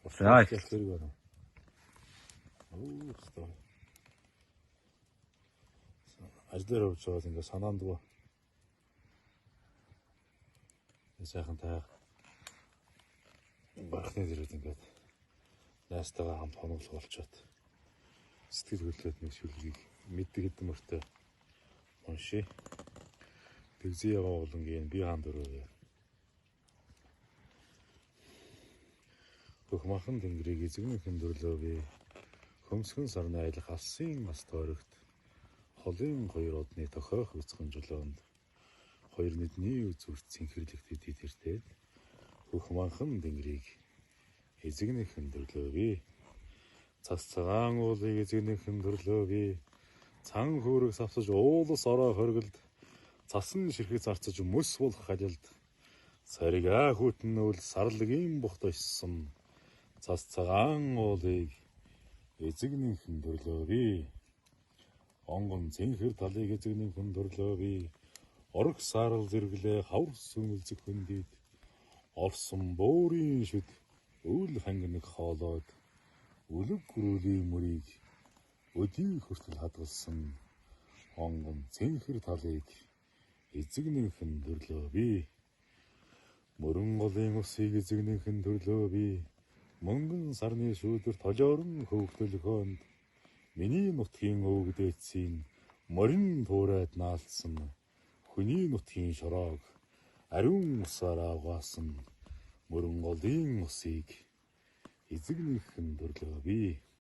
За. Хэрэг байна. Оо хэвээ. Ажил дээр явж байгаад ингээ санаандгүй. Сайхан тайг. Бархны дээрүүд ингээд найзтайгаа хамт хоноглох болчоод сэтгэл хөдлөөд нэг шүлгийг мэддэг хэдэн мөртөө уншия. Тэгзээ яваа болонгийн би хаан дөрөв. Хөх махан тэнгэрийг эзэгнийхэн төрлөө би хөмсгөн сарны аялах алсын ас тойрогт холын хоёр одны тохиох бяцхан жолоонд хоёр нүдний үзүүрт цэнхэрлэгт эдий тэртээд хөх манхан тэнгэрийг эзэгнийхэн төрлөө би цас цагаан уулыг эзэгнийхэн төрлөө би цан хөөрөг савсаж уулас ороо хоригд цасан ширхэг зарцаж мөс болох ажилд цариг хүтэн нүүл сарлагийн бухт очсон цас цагаан уулыг эзэгнийхэн төрлөө би онгон цэнхэр талыг эзэгнийхэн төрлөө би орог саарал зэрэглээ хавар сүмэлзэх хөндөд орсон буурын шүд өвөл хангинаг хоолойд үлэг гөрүүлийн мөрийг өдий хүртэл хадгалсан онгон цэнхэр талыг эзэгнийхэн төрлөө би мөрөн голын усыг эзэгнийхэн төрлөө би мөнгөн сарны шүүдэр толиорон хөвгтөлхөөнд миний нутгийн өвгдээцийн морин туурайд наалдсан хүний нутгийн шороог ариун усаар авгаасан мөрөн голын усыг эзэгнийхэн төрлөө би.